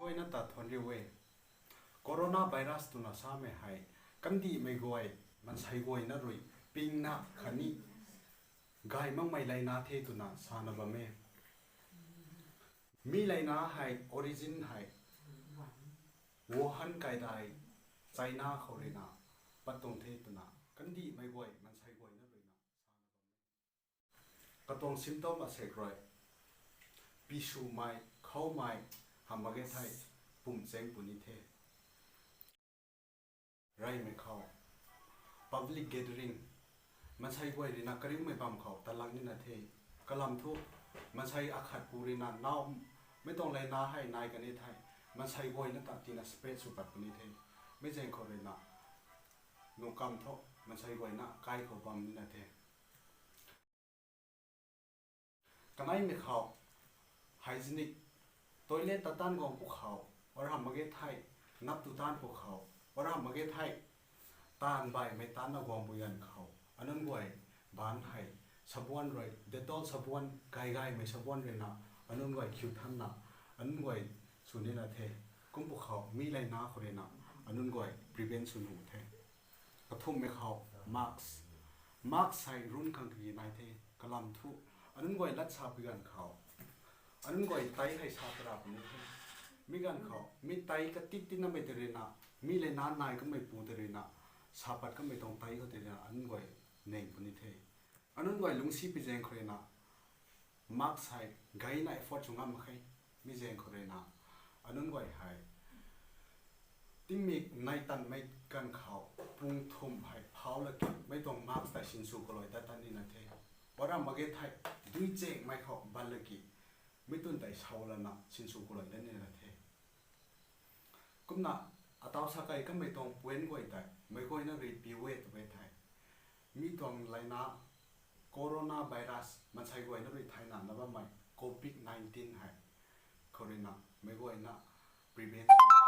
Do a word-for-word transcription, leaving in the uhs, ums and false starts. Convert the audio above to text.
Guayna ta thuanc riu e. Coronavirus twna samei hei kandihmei guay, maansei guayna rui pingna khatni gay makmei leina the twna sana bam e. Mi leina hei origin hei Wuhan kaidai China khou ruina pat tuang the twna kandihmei guay, maansei guayna ruina sana bam e. Katuang symptom asek rui, pi swmei, khoumei, hamh mak ge thei pum cheng puni the. Reymei khou, public gathering, maansei guay ruina kariumei bam khou talak nina the. Kalam thu, maansei akhat pu ruina nau, mei tuang leina hei nai kan e thei, maansei guayna ta tina spread sw pat puni the. Mi zaeng khou ruina, nu kam thu, maansei guayna kai khou bam nina the. Kaneimei khou, hygienic, toilet ta taanv guang pw khou, or hamh mak ge thei, nap tu taanv pw khou, or hamh mak ge thei, taanv baihmei taanvna guang pw ganv khou, anunc guay, baanc hei, sabuan rui, Dettol sabuan, gay gaymei sabuan ruina, anunc guay khiu thanna, anunc guay sw nina the. Kum pw khou, mi leina khou ruina, anunc guay prevent sw nuh the. Kathumhmei khou, mask. Mask hei run khang kagi nai the, kalam thu, anunc guay lat sa pw ganv khou, anunc guay tei hei sa tara puni the. Mi ganv khou, mi tei katit tinamei tei ruina, mi leina nai kamei pu tei ruina, sa pat kamei tuang tei khou tei ruina, anunc guay neng puni the. Anunc guay lungcsi pi zaeng khou ruina, mask hei gayna afford sw ngam mak khe, mi zaeng khou ruina, anunc guay hei, tingmik nai tanmei ganv khou, pung thumh hei phau laki, mei tuang mask tei sinsw kalui dat tan nina the. Or hamh mak ge thei, dui chengmei khou ban laki, mi twn tei sau lana sinsw kalui dat nina the. Kumna, ataw sa kei kamei tuang point guay tei, meic guayna rui piu e tw e thei, mi tuang leina coronavirus maansei guayna rui theina na bammei covid nineteen hei khou ruina meic guayna prevent